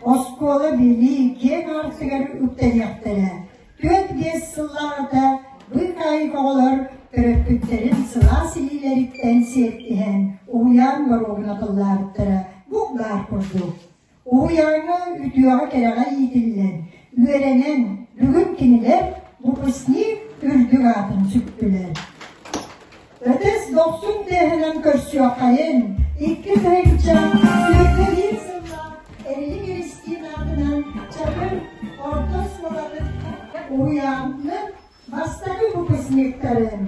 оскуола билии киэҥ аартыгар үктэниэхтэрэ. 4-5 сыллааҕыта быыкаайык оҕолор төрөппүттэрин сылаас илиилэриттэн сиэттиһэн уһуйаан боруогун атыллаабыттара бу баар курдук. Уһуйааҥҥа үтүөҕэ-кэрэҕэ иитиллэн, үөрэнэн, бүгүн кинилэр выпускник үрдүк аатын сүктүлэр. Ытыс дохсун тыаһынан көрсүөххэйин, 2021 сыллаах Эрилик Эристиин аатынан Чакыр орто оскуолатын уһуйааммыт Бастакы выпускниктарын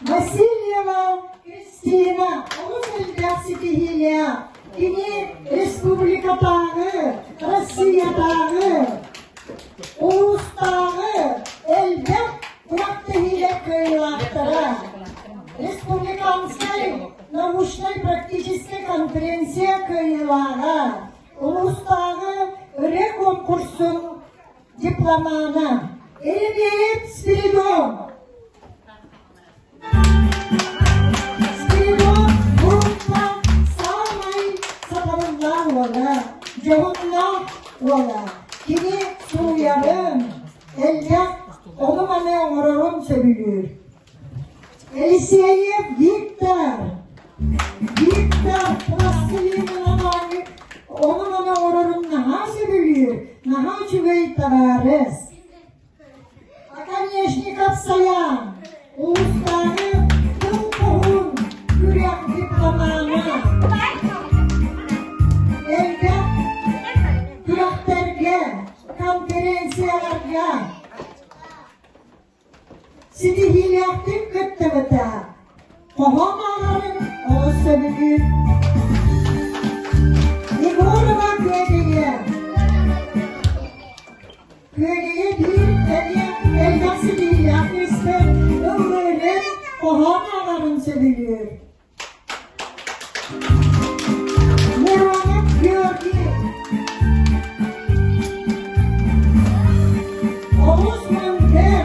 Васильева Кристина олус элбэх ситиһиилээх. Кини республикатааҕы, Россиятааҕы, улуустааҕы элбэх күрэхтэһиилэр кыайыылаахтара. Республиканскай научнай-практическай конференция кыайыылааҕа, улуустааҕы ырыа конкурсун дипломана Еремеев Спиридон. Спиридон группа саамай сатабыллаах уола, дьоһуннаах уола. Кини суруйарын, элбэх ону-маны оҥорорун сөбүлүүр. Елисеев Виктор. Виктор пластилинынан оонньуу ону-маны оҥорорун наһаа сөбүлүүр, наһаа үчүгэй табаарыс. Оконешников Саян улуустааҕы тыл хоһуун күрэх дипломана. Элбэх күрэхтэргэ, конференцияларга Ситиһиилээхтик кыттыбыта. Хоһоон ааҕарын олус сөбүлүүр. Егорова Күөгэйэ. Күөгэйэ биир эмиэ элбэх ситиһиилээх кыыспыт ыллыырын, хоһоон ааҕарын сөбүлүүр. Миронов Георгий Олус мындыр,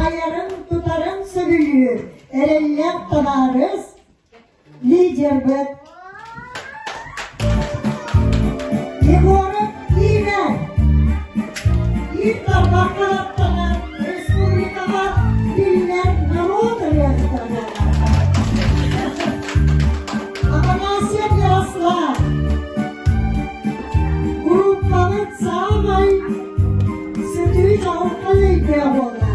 айарын-тутарын сөбүлүүр, эрэллээх табаарыс, лидербыт. Егоров Игорь Ир тарбахха аттанар республикаҕа биллэр норуот ырыаһыта Афанасьев Ярослав Группабыт саамай сытыы чаҕылхай өйдөөх уола,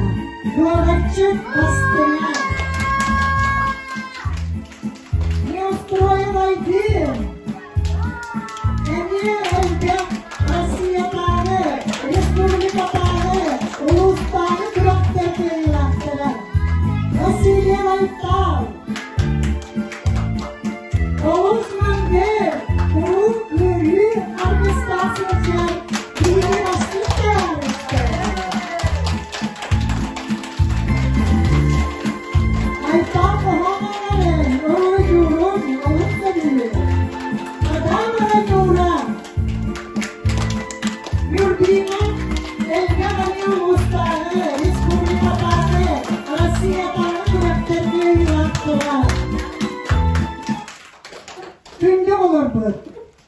дуобатчыт бастыҥа. Неустроев Айдын Эмиэ элбэх Россиятааҕы, республикатааҕы, улуустааҕы күрэхтэр кыайыылаахтара. Васильев Айтал Олус мындыр, куруук үөрүү аргыстаах сылдьар биһиги бастыҥ табаарыстар. Айтал хоһоон ааҕарын, уруһуйдуурун олус сөбүлүүр. Адамова Нюра Нюрбина элбэх эмиэ улуустааҕы, республикатааҕы, Россиятааҕы күрэхтэргэ ыытаахтара. Күндү оҕолорбут,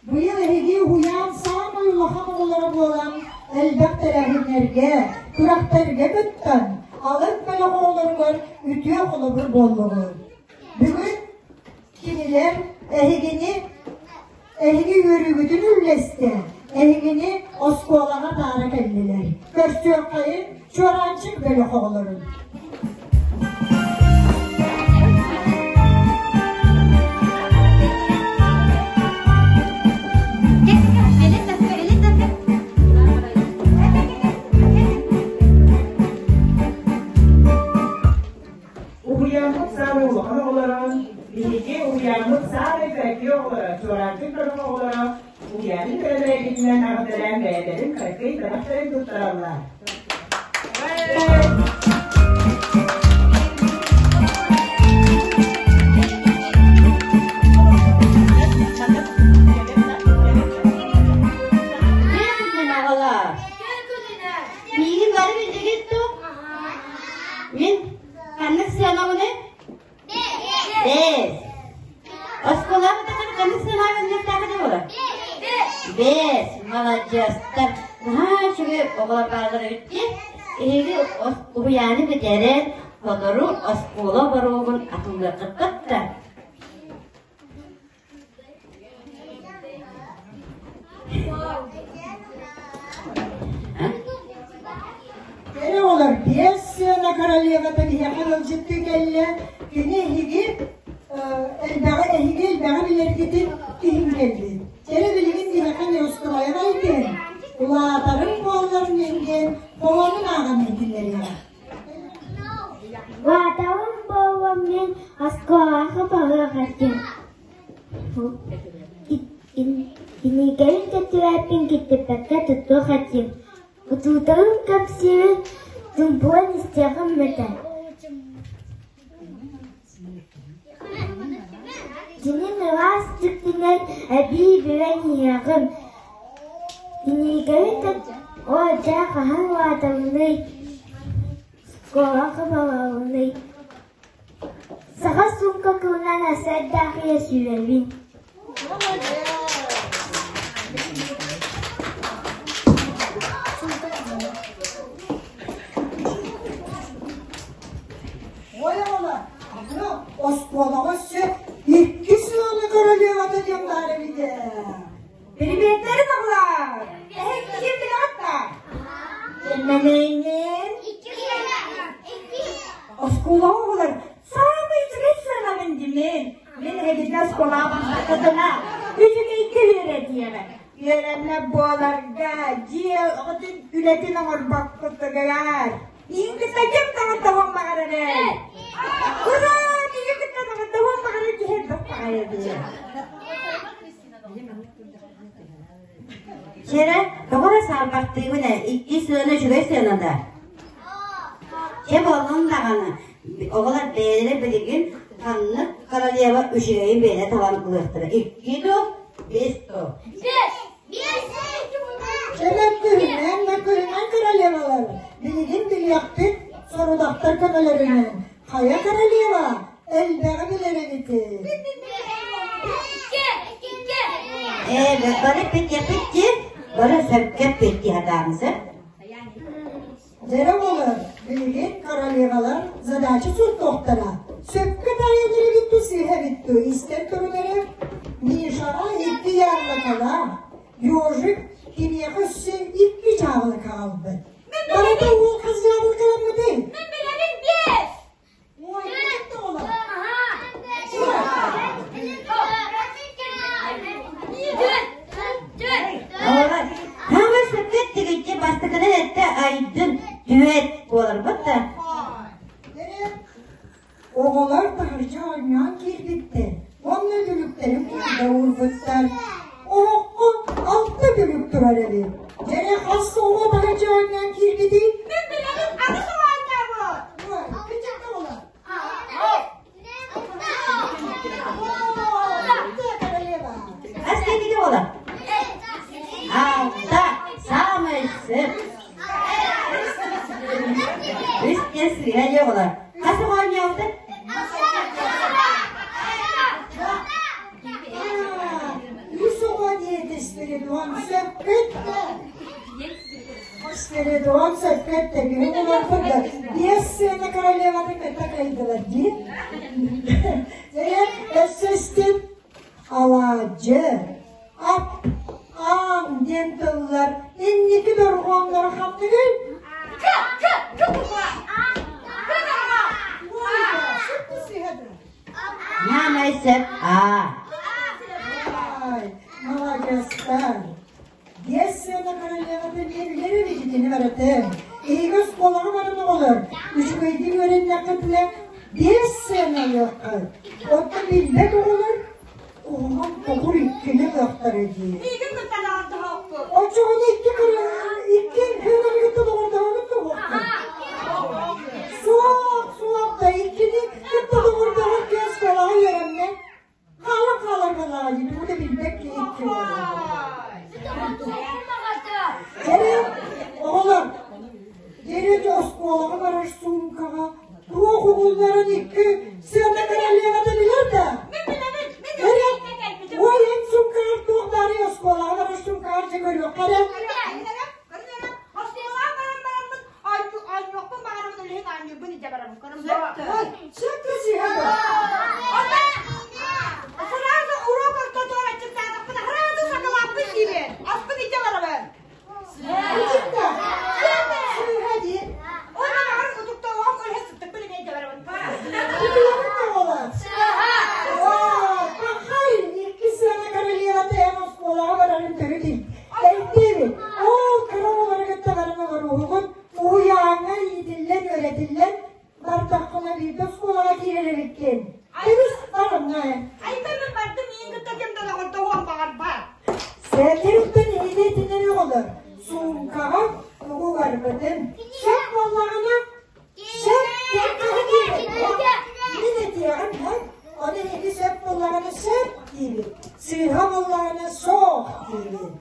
быйыл эһиги уһуйаан саамай улахан оҕолоро буолан элбэх тэрээһиннэргэ, күрэхтэргэ кыттан, алын бөлөх оҕолоругар үтүө холобур буоллугут. Бүгүн Кинилэр эһигини эһиги үөрүүгүтүн үллэстэ, эһигини оскуолаҕа таара кэллилэр. Көрсүөххэйин Чуораанчык бөлөх оҕолорун. Уһуйааммыт саамай улахан оҕолоро, биһиги уһуйааммыт саамай кыракый оҕолоро, чуораанчык бөлөх оҕолоро уһуйааны кэлэлэргитинэн аҕыталаан бэйэлэрин кыракый бэлэхтэрин туттараллар. Миигин бары билдигит дуу? Мин ханнык сыанабыный? Бэс. Оскуолаҕа ханнык сыанабын диэхтээххэ буолар? Бэс. Молодец. Маладьыастар, наһаа үчүгэй оҕолор бааллар эбит дии. Эһиги уһуйааны бүтэрэн, сотору оскуола боруогун атыллыаххыт да. Кэрэ оҕолор биэс сыана королевата биһиэхэ ыалдьыттыы кэллэ. Кини эһиги элбэҕи эһиги элбэҕи билэргитин иһин кэллин. Кэрэ билигин биһиэхэ неустроева айтыһын, улаатарым буоллар диэн хоһоонун ааҕан иһитиннэриэҕэ. Улаатарым буоллар мин оскуолаҕа барыах этим. Кинигэбин тэтэрээппин киттиппэккэ туттуох этим. Учууталым кэпсиирин чуҥкуйан истиэҕим этэ. Дьиҥин ыраас дьиктинэн эбии билэн иһиэҕим. Кинигэбин Оо, дьэ, хаһан улаатабыный, оскуолаҕа барабыный Саха суукка кылынан асардаах ийэ сүүрэбин. Ой, оҕолор, аны оскуолаҕа өссө иккис ыалы королевата диэн баар эбит ээ. Приветтерин оҕолор! Эһиги ким билэҕит да? Киммэлэйҥин? Оскуолаҕа оҕолор саамай үчүгэй сыанабын димин. Мин эһигитин оскуолаҕа бастакытына үчүгэйгэ үөрэтиэҕим. Үөрэнэ буоларга дьиэ оҕотун үлэтин оҥорбоккутугар. Миигин кытта ким доҕордоһуон баҕарарый? Ура! Миигин кытта доҕордоһуон баҕарар киһи элбэх баҕайы дии. Чэрэ, тоҕо эрэ саарбахтыыбын ээ, икки сыана үчүгэй сыана да. Чэ буоллун даҕаны, оҕолор бэйэлэрэ билигин ханнык королева үчүгэйин бэйэлэрэ талан ылыахтара. Икки дуо, биэс дуо? Чэ мөккүһүнэн, мөккүһүнэн королевалар, билигин билиэхпит сорудахтар көмөлөрүнэн. Хайа королева, элбэҕи билэр эбити. Ээ, бары эппиттиэхпит бары сөпкө эппиттии сатаамсы. Дьэрэ буолар, билигин королевалар задача суоттуохтара. Сөпкө таайан эбитту, сыыһа эбитту, истэн көрүлэри Мишаҕа икки яблокалаах, Ёжик киниэхэ өссө икки дьаабылыка аҕалбыт. Барыта уол хас дьаабылыкаламмытый? Мин билэбин биэс! Хаама сөпкө тигиччи бастакынан этте айдын түөт буоларбыт да. Оҕолор таһырдьа оонньоон киирбиттэр уонна дүлүктэрин курда уурбуттар. Оһоххо алта дүлүк турар эбит. Дьэрэ хас оҕо таһырдьа оонньоон киирбитий? Мин билэбин аҕыс оонньообут. Хас киһи буолар? Алта. Самый сөп. Үс киһи сыыһа диэ буолар. Хас оонньообута? Үс оҕо диэтэ Спиридон сөппүт Спиридон сөппүт тэбиһин олорбут да биэс сыана королеваны кытта кыайдылар дии. Өссө истин алаадьы, ап, аан диэн тыллар инники дорҕоонноро ханныгый? Наамай сөп аа. Маладьыастар. Биэс сыана королевата биэрилэр эбититини барытын. Эһиги оскуолаҕа баран оҕолор, үчүгэйдик үөрэннэххитинэ биэс сыана ылыаххыт. Оттон билбэт оҕолор оҕоҕом тоҕур иккини ылыахтара дии. Миигин кытта доҕордоһоохпут. Оччоҕуна икки икки кыылары кытта доҕордоһоҕут дуо? Суох, суох да иккини кытта доҕордоһор киһи оскуолаҕа үөрэммэт. Хаалан хаалар буоллаҕа дии, тугу да билбэт киһи икки Дьэрэ, оҕолор, дьэрэ оскуолаҕа барар суумкаҕа туох угулларын икки сыана королевата билэр да? Ой, эн суумкаҕар туох баарый оскуолаҕа барар суумкаҕар дьэ көрүөххэ эрэ. оҕолор, суумкаҕа тугу угарбытын. Сөп буоллаҕына, сөп диэн хаһан Мин этиэҕим һэн, ону эһиги сөп буоллаҕына сөп диибит, сыыһа буоллаҕына суох диибит.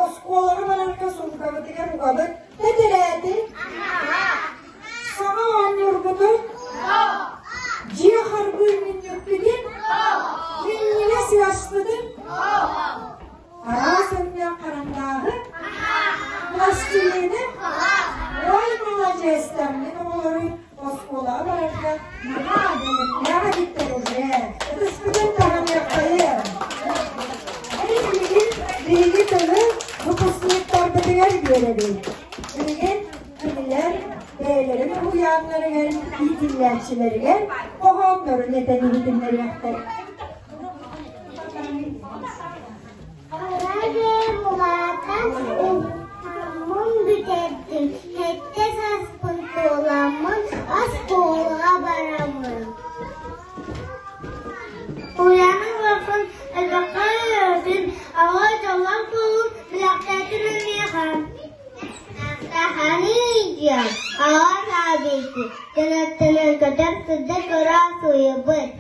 Оскуолаҕа барарга суумкабытыгар угабыт тэтэрээти, саҥа оонньуурбутун, дьиэ харбыыр мүнньүкпүтүн, минньигэс ыаспытын, араас өҥнөөх харандааһы, пластилины, ой маладьыастар, мин оҕолору оскуолаҕа барарга наһаа бэлэмнээх эбиттэр уже. Ытыспытын таһыныаххайы. Билигин биһиги тылы выпускниктарбытыгар биэрэбит. Билигин кинилэр бэйэлэрин уһуйааннарыгар, иитиллээччилэригэр хоһооннорун этэн иһитиннэриэхтэрэ. Радио улаатан улааммын бүтэрдим, сэттэ сааспын туоламмын оскуолаҕа барабын. Уйаным улахан элбэххэ үөрдүм, аҕа дьоллоох буолун билэхтээтим миэхэ. Саханы иитиэм, аҕа саабыйбыт, кынаттанан көтөр сырдык көрө суйбут.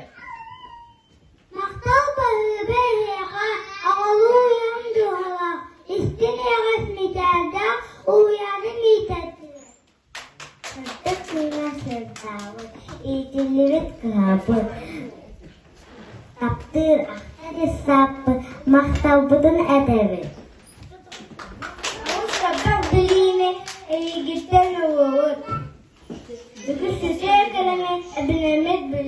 Махтал баһыыба эһиэхэ, оҕолуу уйан дууһалаах, истиҥ эйэҕэс мичээрдээх уһуйааным иитээччилэр. Сырдык тыына сырдаабыт, иитиллибит кыһабыт, таптыыр ахтар сааппыт, махталбытын этэбит. Сырдык билиини эйигиттэн ыллыбыт. Үгүс үтүө кэрэни эбинэммит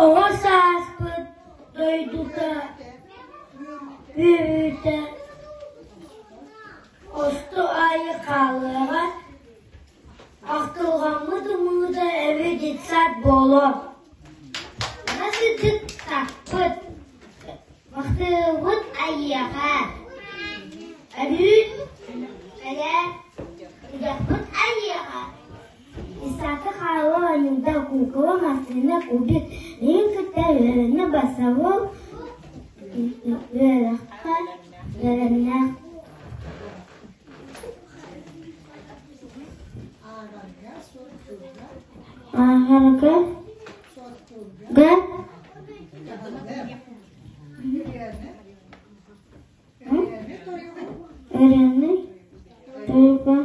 Оҕо сааспыт дойдута үөрүүтэ Осту аайы хаалыаҕа, ахтылҕаммыт ымыыта эбии детсад буолуо. Сырдык тахпыт, махтыыбыт айыаха, өрүү эрэ үрэхпит айыаха. Исаакы хаалла оонньуурда куукула массыына кубик иһин кытта үөрэнэ бассабыыл үөрэххэ үөрэннэ. Ааҕарга га Ырыаны тойуга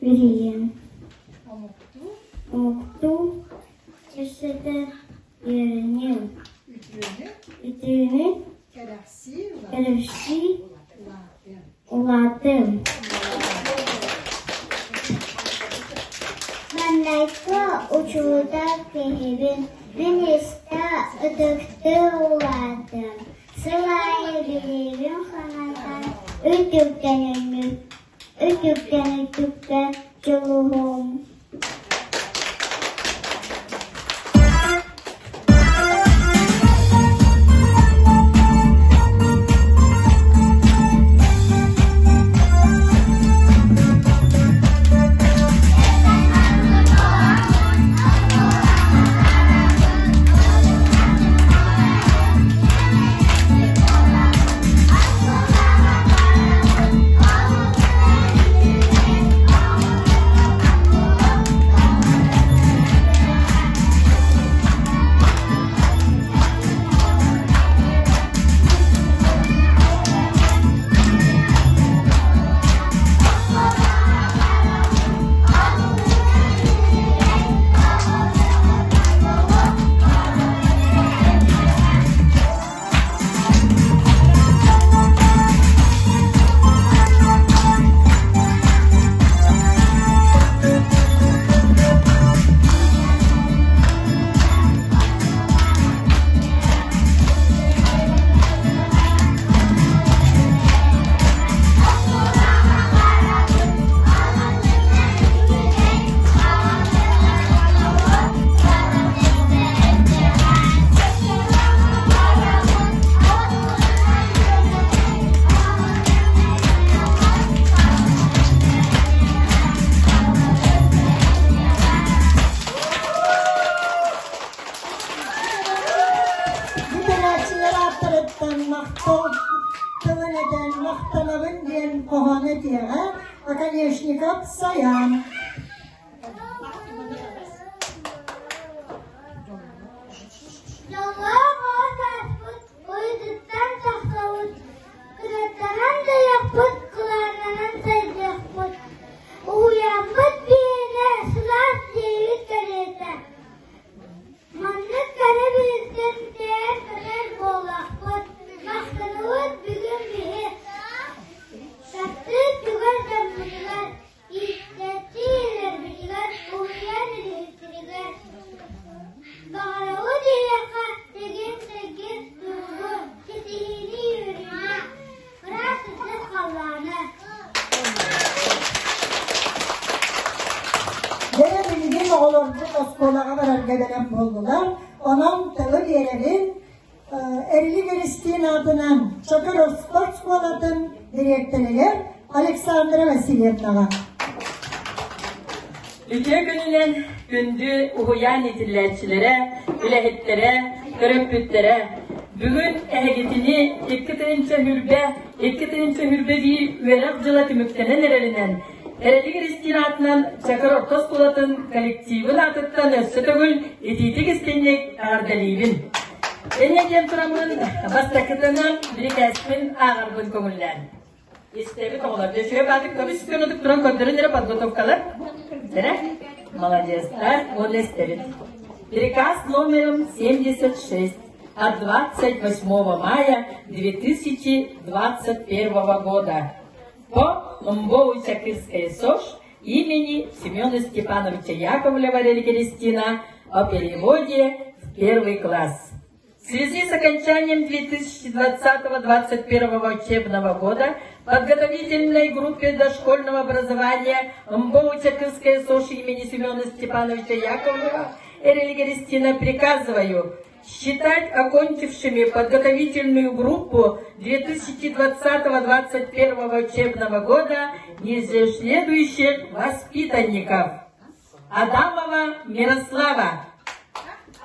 биһириэм Омуктуу кэпсэтэ үөрэниэм Үтүөнү кэрэхсии улаатыам Маҥнайгы учуутал киһибин мин истэ ытыктыы улаатыам Сыл аайы билиибин хаҥатан, үтүктэн үтүктэн дьулуһуом. тылын этэн махтанабын диэн хоһоону этиэҕэ Оконешников Саян. Дьоллоох оҕо сааспыт уйутуттан тахсабыт, кынаттанан дайыахпыт, кылааннанан сайдыахпыт. Уһуйааммыт биһиэнэ сылаас диэбит кэриэтэ. Маннык кэрэ бииртэн тэйэр көтөр буоллахпыт. Махтанабыт бүгүн биһи таптыыр түгэн дьоммутугар, иитээччи ийэлэрбитигэр, уһуйаан үлэһиттэригэр. Баҕарабыт эһиэхэ чэгиэн-чэбдик туругу, ситиһиини үөрүүнү, ыраас сырдык халлааны. Дьэ, билигин оҕолорбут оскуолаҕа барарга бэлэм буоллулар. Онон тылы биэрэбин Эрилик Эристиин аатынан Чакыр спорт школатын дириэктэригэр Александра Васильевнаҕа. Үтүө күнүнэн күндү уһуйаан иитиллээччилэрэ, үлэһиттэрэ, төрөппүттэрэ! Бүгүн эһигитини 2 тыһыынча 2 тыһыынча сүүрбэ биир үөрэх дьыла түмүктэнэн эрэринэн Эрилик Эристиин аатынан Чакыр орто оскуолатын коллективын аатыттан өссө төгүл итиитик истиҥник эҕэрдэлиибин. Инньэ диэн тураммын бастакытынан бирикээспин ааҕарбын көҥүллээн. Истэбит оҕолор. Дьэ, баатык көбүс көнөтүк туран көрдөрөн эрэ подготовкалар. Эрэ? Молодецтар. Уонна истэбит. Приказ номером 76 от 28 мая 2021 года по МБОУ Чакырская СОШ имени Семена Степановича Яковлева Кристина о переводе в первый класс. В связи с окончанием 2020-2021 учебного года подготовительной группе дошкольного образования МБОУ Чакырская СОШ имени Семена Степановича Яковлева Эрилиги Эристиина приказываю считать окончившими подготовительную группу 2020-2021 учебного года ниже следующих воспитанников. Адамова Мирослава,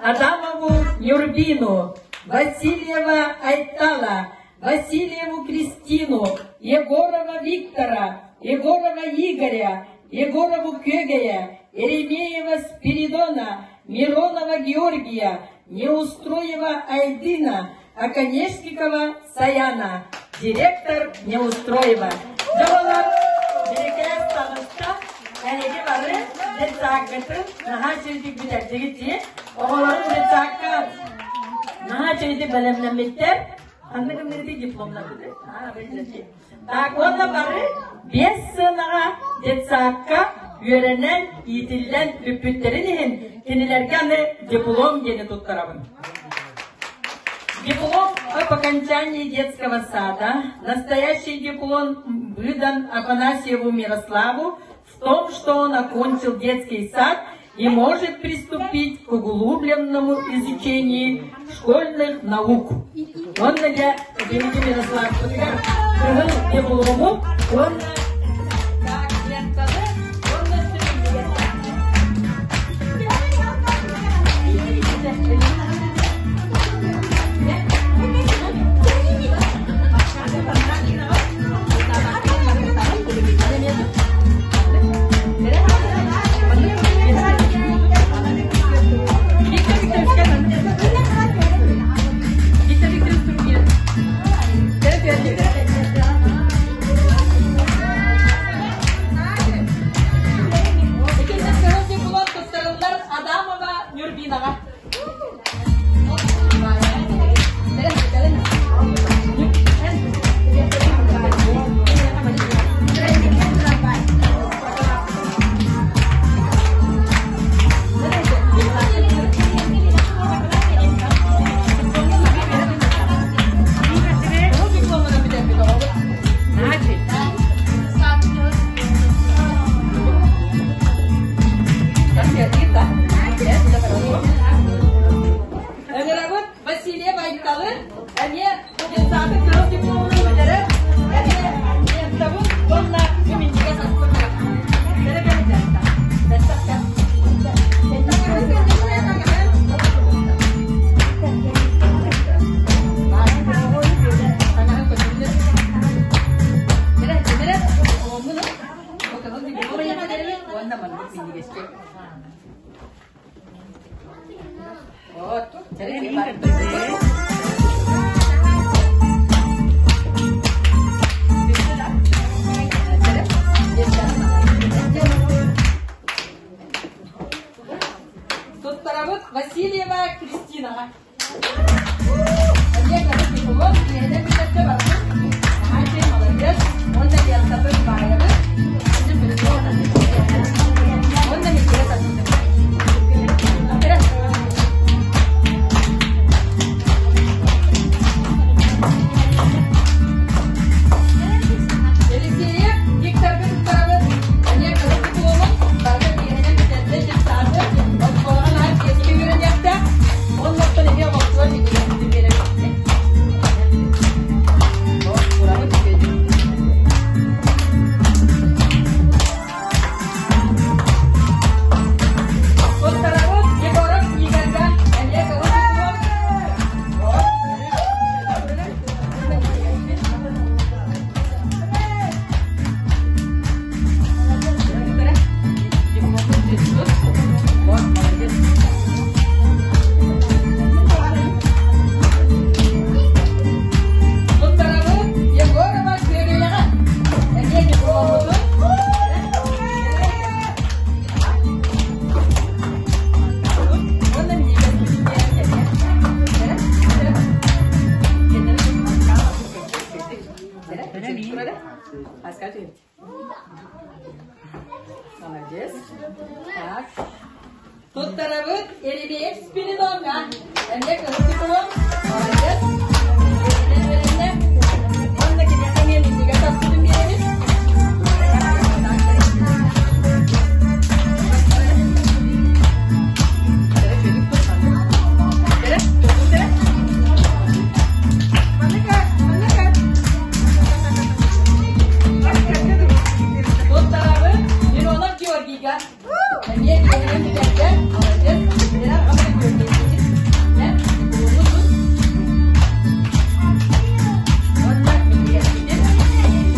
Адамову Нюрбину, Васильева Айтала, Васильеву Кристину, Егорова Виктора, Егорова Игоря, Егорову Кегея, Еремеева Спиридона, Миронова Георгия, Неустроева Айдына, Оконешникова Саяна, директор Неустроева. Дьоллор, бирикээс таҕыста, эһиги бары детсадкытын наһаа үчүгэйдик бүтэрдигит дии. Оҕолорум детсадка наһаа үчүгэйдик бэлэмнэммиттэр. Ханнык гынныгытый дипломнардыгыт? Так, уонна бары 5 сыанаҕа детсадка үөрэнэн, иитиллэн бүппүттэрин иһин кинилэргэ аны диплом диэни туттарабын. Диплом об окончании детского сада. Настоящий диплом выдан Афанасьеву Мирославу в том, что он окончил детский сад и может приступить к углубленному изучению школьных наук. Он для Дмитрий Мирослав кыһыл диплому, он так, лентаны, он Виктор, Виктор, Виктор. Икинчи кыһыл диплом туттарыллар Адамова Нюрбинаҕа. Кыһыл дипломунан бүтэрбит оҕобут. Значит, Конфетта. Ыҥырабыт Василия Айталы, эмиэ детсады кыһыл дипломунан бүтэрэр, эмиэ лентабыт уонна минньигэс аспытыгар. Туттарабыт Васильева Кристинаҕа. Эмиэ кыһыл диплом, киэһэнэн бүтэрдэ барбыт. Наһаа маладьыас. Уонна лентабын баайабыт. Уонна миккире тардыбыт. Елисеев Викторга туттарабыт. Эмиэ кыһыл дипломун барыта киэһэнэн бүтэрдэ дьахтааты. Оскуолаҕа наһаа чиэскэ үөрэниэхтээх. Оннуктан эмиэ олохтугар минньигэстик биэрэбит. Урабыт Туттарабыт Егоров Игорьга эмиэ кыһыл диплом. Туттарабыт Егорова Күөгэйэҕэ. Эмиэ дипломмутун. Уонна Молодец. Так. Туттарабыт Еремеев Спиридоҥҥа. Эмиэ кыһыл диплом. Молодец. Үөрэннэ. Уонна киниэхэ эмиэ минньигэс аспытын биэрэбит. Туттарабыт Миронов Георгийга. Эмиэ биһиги бүтэргэ молодец. Билэр аҕам Георгиевич. Уонна минньигэспитин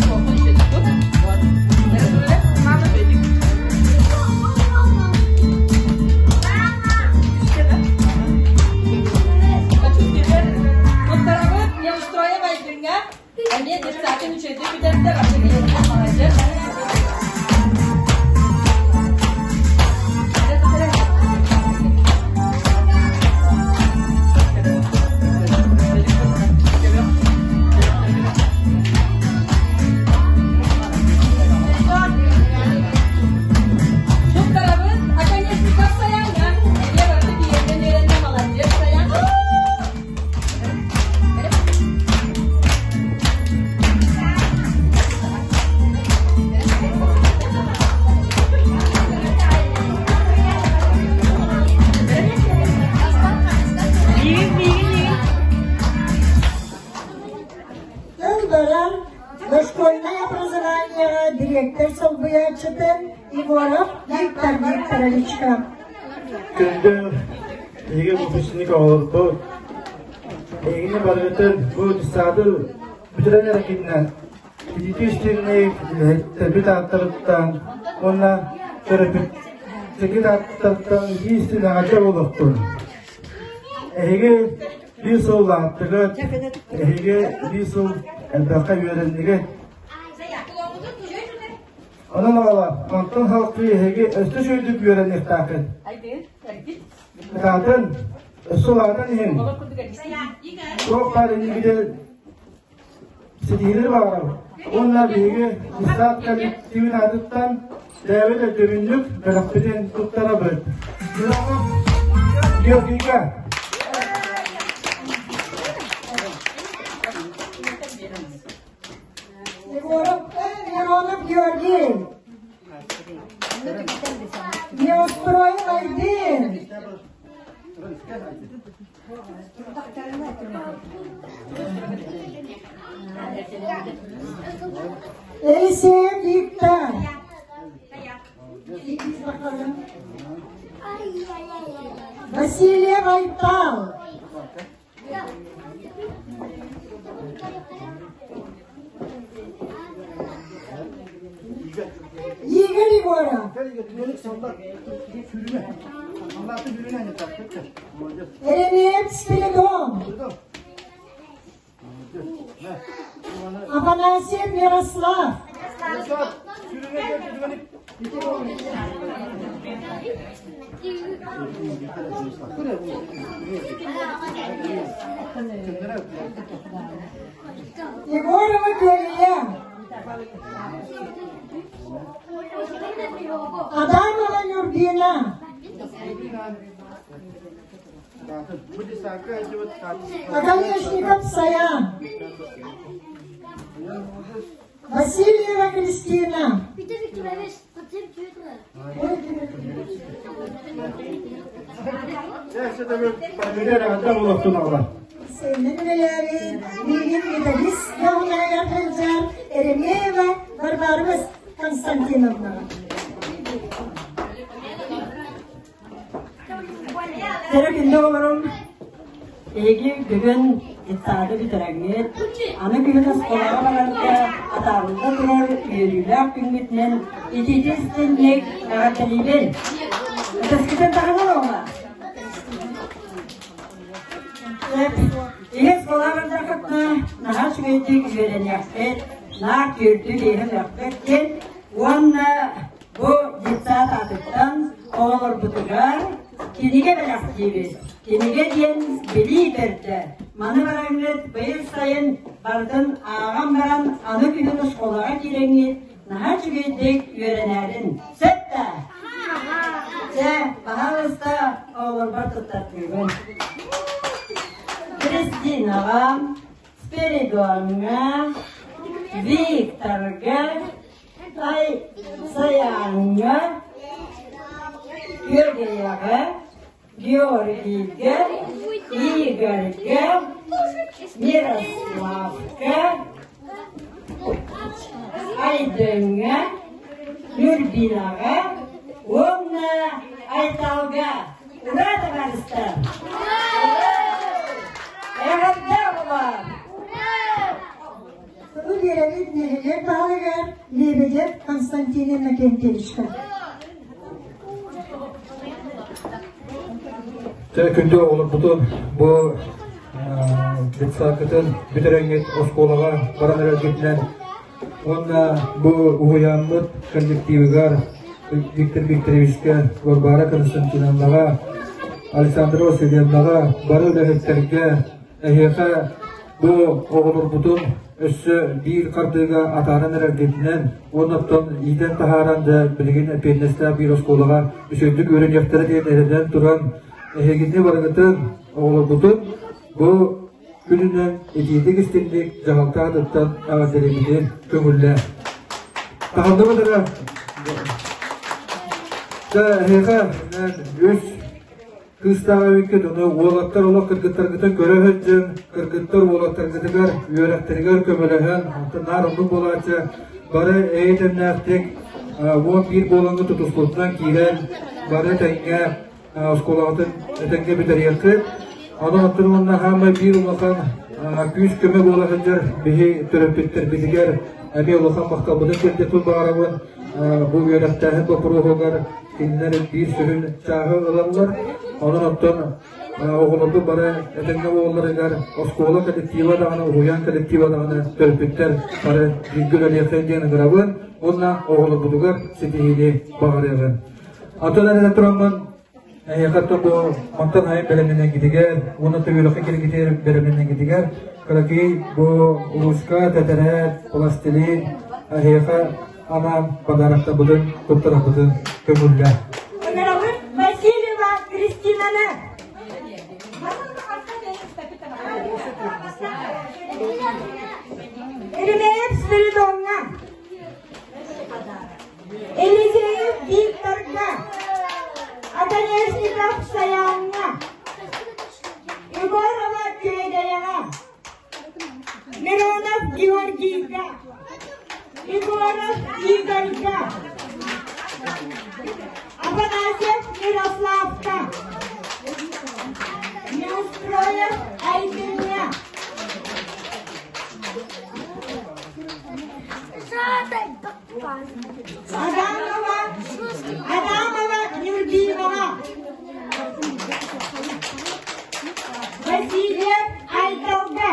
суоппун үчүгэй Вот. Туттарабыт Неустроев Айдыҥҥа. Эмиэ детсадын үчүгэйдик бүтэрдэ, барыта киһиэхэ молодец. Туттарабыт Оконешников Саяҥҥа. Эмиэ барыта киһиэхэ үөрэннэ, молодец Саян. Тыл баран дошкольнай образованиеҕа директор солбуйааччытын Егоров Виктор Викторовичка. Күндү биһиги выпускник оҕолорбут, эһигини барыгытын бу десады бүтэрэн эрэ кэннэ итиитии үлэһиттэрбит ааттарыттан уонна төрөппүттэргит ааттарыттан итии эҕэрдэ буолуохтун. Эһиги биир сыл улааттыгыт, эһиги биир сыл элбэххэ үөрэннигит. Онон оҕолор, онтон салгыы эһиги өссө үчүгэйдик үөрэниэхтээххит. Кытаатын, өссө улаатан иһин. Туох баар иннигитэ ситиһиилэри баҕарабыт. Уонна биһиги Десант коллективин аатыттан бэйэбит өйдөбүнньүк бэлэхпитин туттарабыт. Георгийга! Егоров, Миронов Георгий. Неустроил Айдын. Елисеев Виктор. Васильев Айтал. Игорь Егоров. Еремеев Спиридон. Афанасьев Ярослав. Егорова Көлүйэ. Адамова Нюрбина. Оконечников Саян. Васильева Кристина. Сенин үлэлээбит, билигин методист наунайар сылдьар Еремеева Варвара Константиновна. Кэрэ күндү оҕолорум, эһиги бүгүн детсады бүтэрэҥҥит, аны күһүн оскуолаҕа барарга атаарылла турар үөрүүлээх күҥҥүтүнэн итиитин истинник эҕэрдэлиибин! Ытыскытын таһынан оҕолор! Ийэ оскуолаҕа бардаххытына наһаа үчүгэйдик үөрэниэххит, наар түөртүү биэһин ылыаххыт диэн уонна Бу детсад аатыттан оҕолорбутугар кинигэ бэлэхтиибит. Кинигэ диэн билии төрдө. Маны бараҥҥыт быйыл сайын барытын ааҕан баран аны күһүн оскуолаҕа киирэҥҥит наһаа үчүгэйдик үөрэнээрин. Сөп да? Чэ, баһаалыста оҕолорбор туттартыыбын. Кристинаҕа, Спиридоҥҥа, Викторга, Сайааҥҥа, Күөгэйэҕэ, Георгийга, Игорьга, Мирославка, Айдыҥҥа, Нюрбинаҕа уонна Айталга. Ура, табаарыстар! Эҕэрдэ оҕолор! Тылы биэрэбит нэһилиэк баһылыгар Лебедев Константин Иннокентьевичка. Дьэ, күндү оҕолорбутун бу детсадкытын бүтэрэҥҥит оскуолаҕа баран эрэргитинэн уонна бу уһуйааммыт коллективыгар Виктор Викторовичка, Варвара Константиновнаҕа, Александра Васильевнаҕа, бары үлэһиттэргэ эһиэхэ Бу оҕолорбутун өссө биир хардыыга атааран эрэргитинэн уонна оттон иитэн таһааран да билигин эппиэтинэстээх биир оскуолаҕа үчүгэйдик үөрэниэхтэрэ диэн эрэнэн туран эһигини барыгытын оҕолорбутун бу күнүнэн итиитик истиҥник дьаһалта аатыттан эҕэрдэлиибитин көҥүллээ. Таһынныбыт эрэ. Дьэ, эһиэхэ үс Кыыстаах эбиккит, ону уолаттар олох кыргыттаргытын көрө сылдьыҥ, кыргыттар уолаттаргытыгар үөрэхтэригэр көмөлөһөн, онтон наар оннук буолааччы, бары эйэ-дэмнээхтик 11 буолаҥҥа тутуспутунан киирэн, бары тэҥҥэ оскуолаҕытын этэҥҥэ бүтэриэххит. Онон оттон уонна хаамай биир улахан күүс-көмө буола сылдьар биһи төрөппүттэрбитигэр эмиэ улахан махталбытын тиэрдиэхпин баҕарабын. Бу үөрэхтээһин боппуруоһугар Кинилэр биир сүрүн чааһы ылаллар. Онон оттон оҕолорбут бары этэҥҥэ буолалларыгар оскуола коллектива даҕаны, уһуйаан коллектива даҕаны төрөппүттэр бары бииргэ үлэлиэххэ диэн ыҥырабын уонна оҕолорбутугар ситиһиини баҕарыаҕын. Атын эрэ тураммын эһиэхэ бу мантан айан бэлэмнэнэҥҥитигэр уонна төбүөлэххэ кэлиҥҥитигэр бэлэмнэнэҥҥитигэр кыракый бу улууска тэтэрээт, пластилин эһиэхэ анаан подароктарбытын туттарарбытын көҥүллээ. Ыҥырабын Васильева Кристинаны. Еремеев Спиридоҥҥа. Елисеев Викторга. Оконешников Саяҥҥа. Егорова Күөгэйэҕэ. Миронов Георгийга, Егоров Игорьга, Афанасьев Мирославка, Неустроев Айдыҥҥа, Адамова, Адамова Нюрбинова, Васильев Айталга.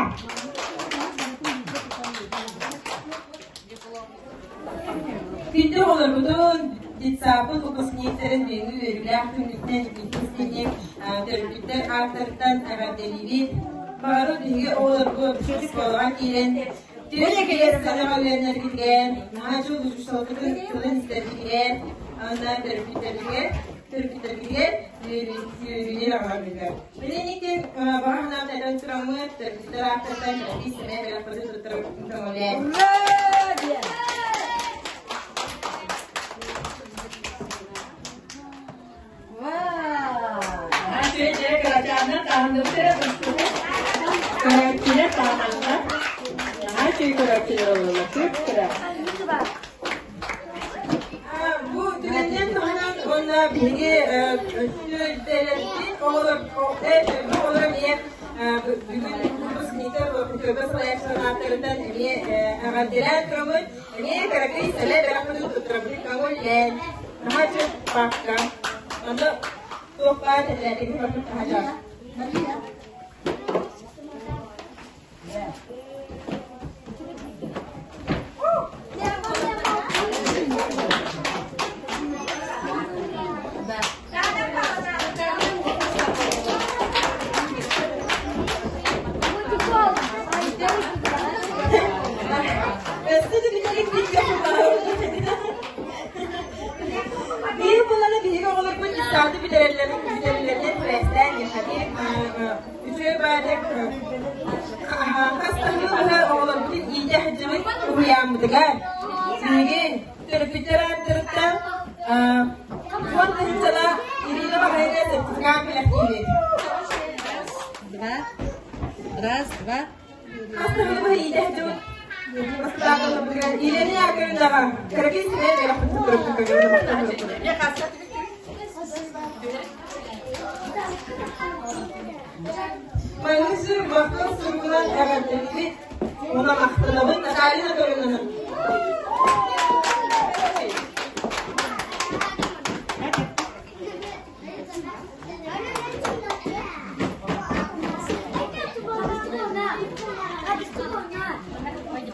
Детсаппыт выпускниктарын бүгүҥҥү үөрүүлээх күнүттэн итиитик төрөппүттэр ааттарыттан эҕэрдэлиибит. Баҕарабыт биһиги оҕолорбут оскуолаҕа киирэн түөрт кэлэр саҥаҕа үөрэнэргитигэр, наһаа дьол учууталгытын тылын истэргитигэр, уонна төрөппүттэргитигэр төрөппүттэргитигэр үөрүүнү аҕаларгытыгар. Билиниктин баҕа санаабын этэн тураммыт, төрөппүттэр ааттарыттан кэрэхсии сэмэй бэлэхпитин туттарабытын көҥүлээн. Көрөөччүлэр таһааннар. Наһаа үчүгэй көрөөччүлэр олороллор. Кып-кыра. Бу түгэнинэн туһанан уонна биһиги түөлбэлэрбит оҕолор оҕолор эмиэ бүгүн выпускниктар көбө салайааччылар ааттарыттан эмиэ эҕэрдэлээн тураммыт эмиэ кыракый сэлэ бэлэхпитин туттарабытын көҥүллээн наһаа папка онно туох баар тэтэрээккитин барытын таһаачаҕа Биир буланы биһиги оҕолорбут детсады бүтэрэллэрин бүтэрэллэринэн сибээстээн миэхэни үчүгэй баайдык хас да оҕолорбутун иитэ сылдьыбыт уһуйааммытыгар биһиги төрөппүттэр ааттарыттан 10 тыһыынчалаах Ирина Баһайга сертификат бэлэхтиибит. Два. Раз, два. Хас да сылы иитэ сылдьыбыт Елена Яковлевнаҕа кыракый сибээ бэлэхпит туттарбыт. Маннык сүр махтал суругунан эҕэрдэлиибит уонна махтанабыт Наталья Анатольевнаны.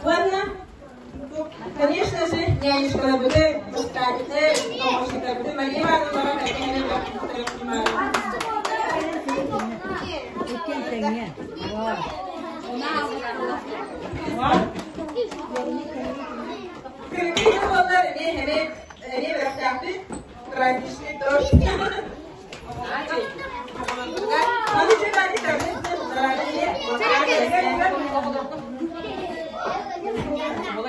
Ладно, конечно же, нянюшкаларбыты, воспитатель, помощниктарбыты Мария Ивановнаҕа кэргэнэ Иккиэн тэҥҥэ. Кыргый буоллар эмиэ эмиэ эмиэ бэлэхтээхпит. Праздничный торт. Аны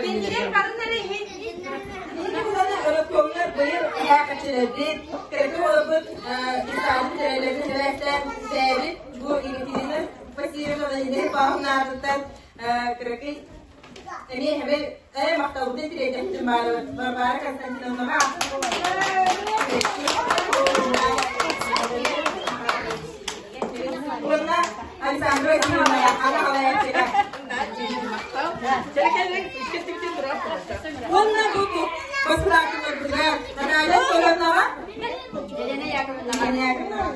Кинилэр барылары иһин родкомнар быйыл эһээкэчилэрбит, кыракый уолабыт Исаабыт тэрэлэрин сибээстээн сээбит бу Екатерина Васильевна Владимир Павловна аатыттан кыракый эмиэ эһэбэ ээ махталбытын тириэрдэхтин Варвара Константиновнаҕа уонна Александра Васильевна ана халаяччыга Уонна бу бастакыларбытыгар Наталья Анатольевнаҕа Елена Яковлевнаҕа. Елена Яковлевнаҕа.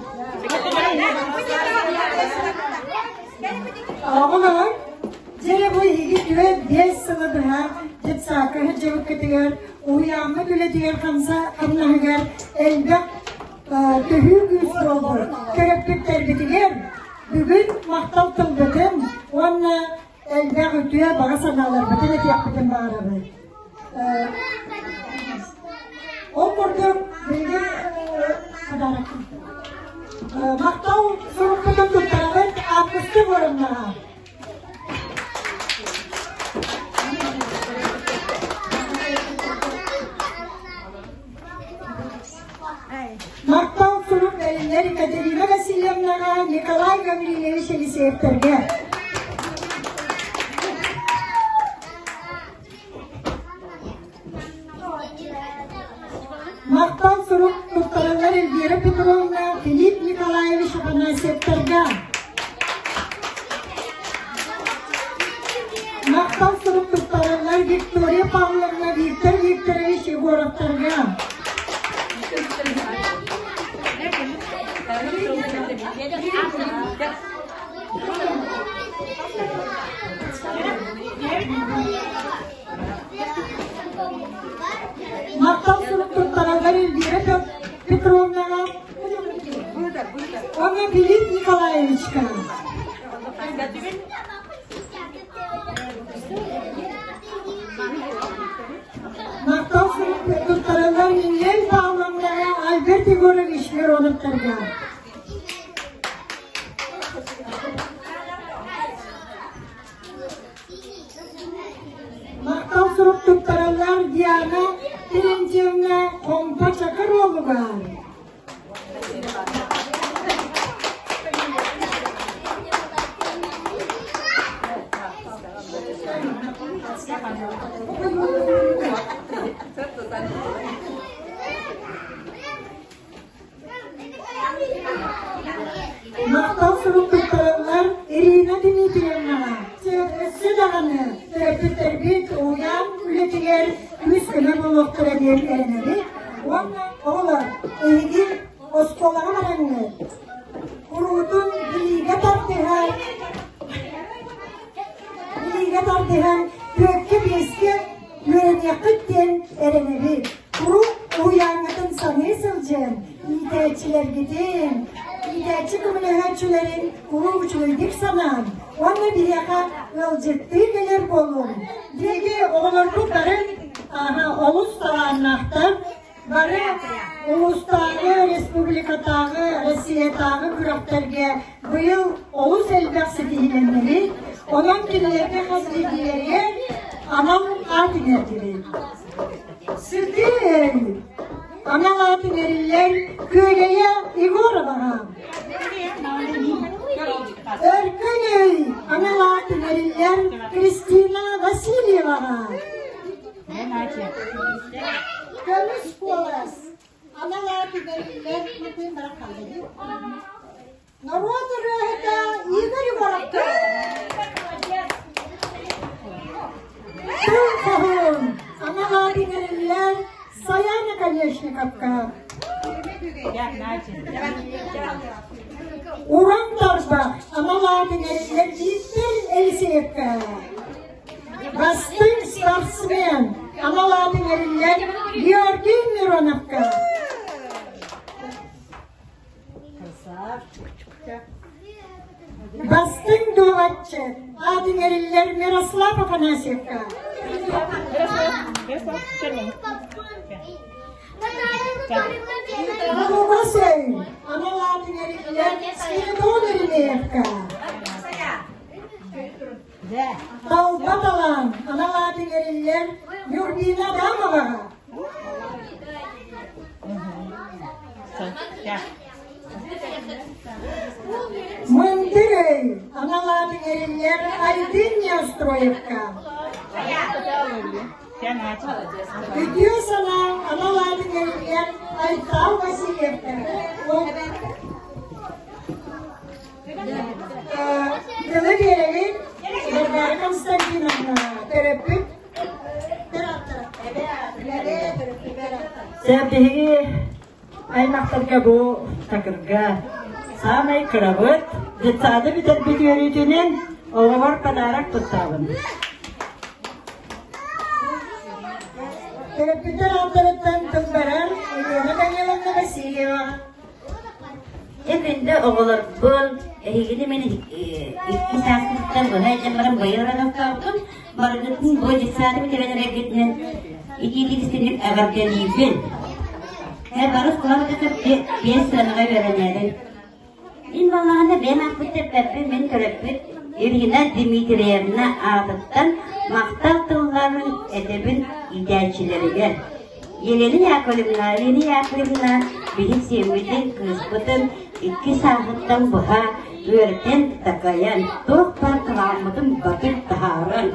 Оҕолор, дьэ бу эһиги 4-5 сылы быһа детсадка сылдьыбыккытыгар, уһуйааммыт үлэтигэр хамнаһыгар элбэх төһүү күүс буолбут төрөппүттэрбитигэр бүгүн махтал тылбытын уонна элбэх үтүө баҕа санааларбытын этиэхпитин баҕарабыт. Ол курдук билигин махтал сурукпутун туттарабыт Августа Егоровнаҕа. Махтал сурук бэриллэр Екатерина Васильевнаҕа, Николай Гаврильевич Елисеевтэргэ. Махтал сурук туттараллар Эльвира Петровна, Филипп Николаевич Афанасьевтарга. Махтал сурук туттараллар Виктория Павловна, Виктор Викторович Егоровтарга. Махтал сурук туттараллар Ивановичка. Махтал сурук туттараллар Нинель Павловнаҕа, Альберт Егорович Мироновтарга. Махтал сурук туттараллар Диана Терентьевна Хомпо Чакыровугар. Махтал сурук туттараллар Ирина Дмитриевнаҕа. Өссө даҕаны төрөппүттэрбит уһуйаан үлэтигэр күүс-көмө буолуохтара диэн эрэнэбит. Уонна оҕолор, эһиги оскуолаҕа бараҥҥыт, куруутун билиигэ тардыһан, билиигэ тардыһан түөркэ-биэскэ үөрэниэххит диэн эрэнэбит. Куруук уһуйааҥҥытын саныы сылдьан, иитээччилэргитин, иитээччи көмөлөһөөччүлэрин куруук үчүгэйдик санаан уонна биһиэхэ ыалдьыттыы кэлэр буолуҥ. Биһиги оҕолорбут бары олус талааннаахтар, бары улуустааҕы, республикатааҕы, Россиятааҕы күрэхтэргэ быйыл олус элбэх ситиһиилэннибит. Онон кинилэргэ хас биирдиилэригэр анал аат иҥэрдибит. Сытыы анал аат иҥэриллэр Күөгэйэ Егороваҕа. Өркөн өй анал аат иҥэриллэр Кристина Васильеваҕа. Көмүс куолас анал аат иҥэриллэр Норуот ырыаһыта Игорь Егоровка. Тыл хоһуун анал аат иҥэриллэр Саяна Конечниковка. Уран Тарбах анал аат иҥэриллэр Виктор Елисеевка. Бастыҥ спортсмен анал аат иҥэриллэр Георгий Мироновка. Бастыҥ дуобатчы аат иҥэриллэр Мирослав Афанасьевка. Булугас өй анал аат иҥэриллэр Спиридон Еремеевка. Талба талаан анал аат иҥэриллэр Нюрбина Адамоваҕа. Мындыр өй анал аат иҥэриллэр Айдын Неустроевка. Үтүө санаа анал аат иҥэриллэр Айтал Васильевка. Тылы биэрэбин Варвара Константиновна төрөппүт Биһиги аймахтарга бу Чакырга саамай кырабыт, детсады бүтэрбит үөрүүтүнэн оҕобор подарок туттаабын. Төрөппүттэр ааттарыттан тыл барар Елена Даниловна Васильева. Дьэ күндү оҕолорбун, эһигини мин икки сааспыттан быһа илдьэн баран быйыл охтообутум. Барыгытын бу детсады бүтэрэн эрэргитинэн итиитик-истиҥник эҕэрдэлиибин. Эр бары оскуолаҕа биэс сыанаҕа үөрэнэбин. Мин буоллаҕына бэйэм ааппыт тэппэппин мин төрөппүт Ирина Дмитриевна аатыттан махтал тылларын этэбин иитээччилэригэр. Елена Яковлевна, Ирина Яковлевна биһи сиэммитин, кыыспытын икки сааһыттан быһа үөрэтэн, такайан, туох баар талааммытын батык таһааран,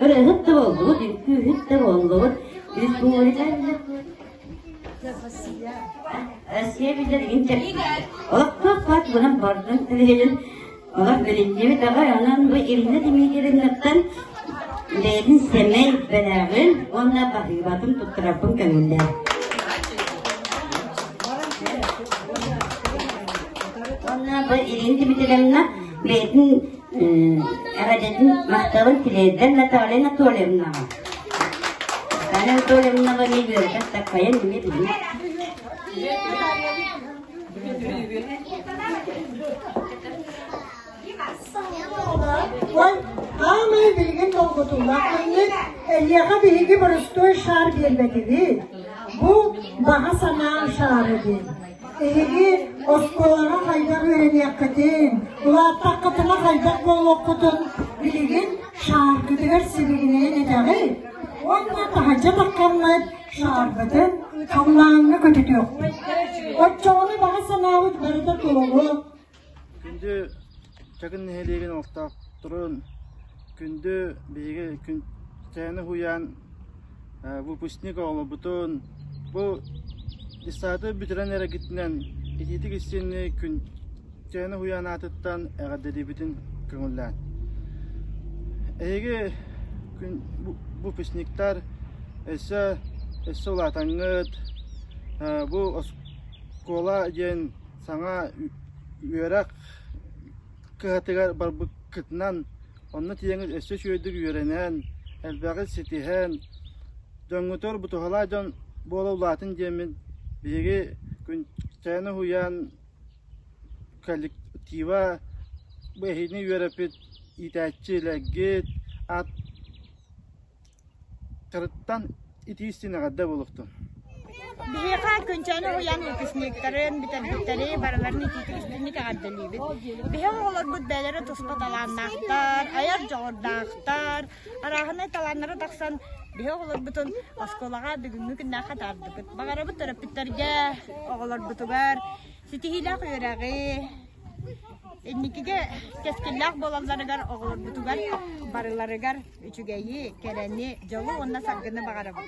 ырыаһыт да буоллубут, үҥкүүһүт да буоллубут, республика Россия билэр Олохтоох хат гынан бардын тилиһин олох билиннибит аҕай онон бу Ирина Дмитриевнаттан бэйэтин сэмэй бэлэҕин уонна баһыыбатын туттарарбын көҥүллээх. Уонна бу Ирина Дмитриевна бэйэтин эҕэрдэтин махталын тириэрдэр Наталья Анатольевнаҕа. Наталья Анатольевнаҕа эмиэ үөрэтэр такайан эмиэ билин. Ой, аамай билигин долгутуулаах күннүк, эйиэхэ биһиги боростуой шаар биэрбэтибит. Бу баҕа санаа шаара диэн. Эһиги оскуолаҕа хайдах үөрэниэххитин, улааттаххытына хайдах буолуоххутун билигин шааргытыгар сибигинэйэн этэҕит уонна таһырдьа таххаммыт шаарбытын халлааҥҥа көтүтүөхпүт. Оччоҕуна баҕа санаабыт барыта туолуо. Күндү Чакын нэһилиэгин олохтоохторун, күндү биһиги Күнчээни уһуйаан выпускник оҕолорбутун бу детсады бүтэрэн эрэргитинэн итиитик истиҥник Күнчээни уһуйаан аатыттан эҕэрдэлиибитин көҥүллээн. Эһиги выпускниктар өссө өссө улаатаҥҥыт бу оскуола диэн саҥа үөрэх кыһатыгар барбыккытынан онно тиийэҥҥит өссө үчүгэйдик үөрэнэн, элбэҕи ситиһэн, дьоҥҥутугар бутуһалаах дьон буола улаатын диэммин биһиги Күнчээни уһуйаан коллектива бу эһигини үөрэппит иитээччилэргит аат Кырыттан итии истин эҕэрдэ буолуохтун. Биһиэхэ Күнчээни уһуйаан выпускниктарын, бүтэрбиттэри барыларын итиитик истинник эҕэрдэлиибит. Биһи оҕолорбут бэйэлэрэ туспа талааннаахтар, айар дьоҕурдаахтар, арааһынай талааннара тахсан биһи оҕолорбутун оскуолаҕа бүгүҥҥү күннээххэ таардыбыт. Баҕарабыт төрөппүттэргэ, оҕолорбутугар ситиһиилээх үөрэҕи, инникигэ кэскиллээх буолалларыгар оҕолорбутугар барыларыгар үчүгэйи, кэрэни, дьолу уонна саргыны баҕарабыт.